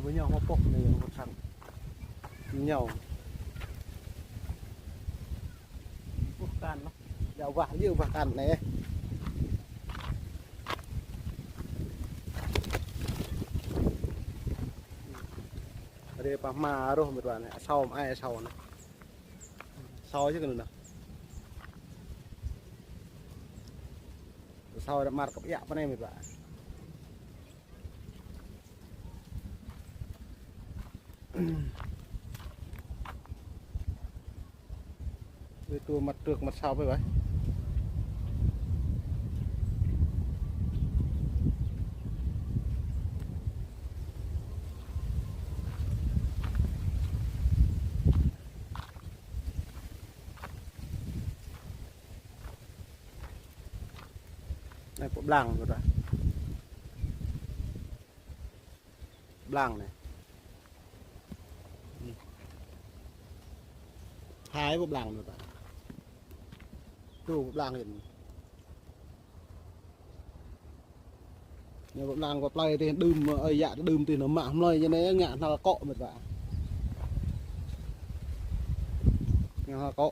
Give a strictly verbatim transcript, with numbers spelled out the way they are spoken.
Ƀu ñu hmâo pŏk anai, hmâo thang. Ñu. Ƀuh kan lah. Yua wah, yua wah kan anai. Rơpa hma rŏh mĕt wa anai. Asâo mă ai asâo anai. Asâo čih kơ anŭn anai. Asâo ră mar kơp yă pơ anai mĕt wa. Ƀơi tui măt trơ̆k măt asâo ƀơi ƀai. Anai pơ blang kơ ta. Blang anai. Hai pơ blang anai ta. Tui pơ blang anai. Anai pơ blang kơ plơi tih đưm, ơi yă đưm tih anŭn mă hlơi anai ngă hnal akŏ mĕt wa. Ngă hnal akŏ.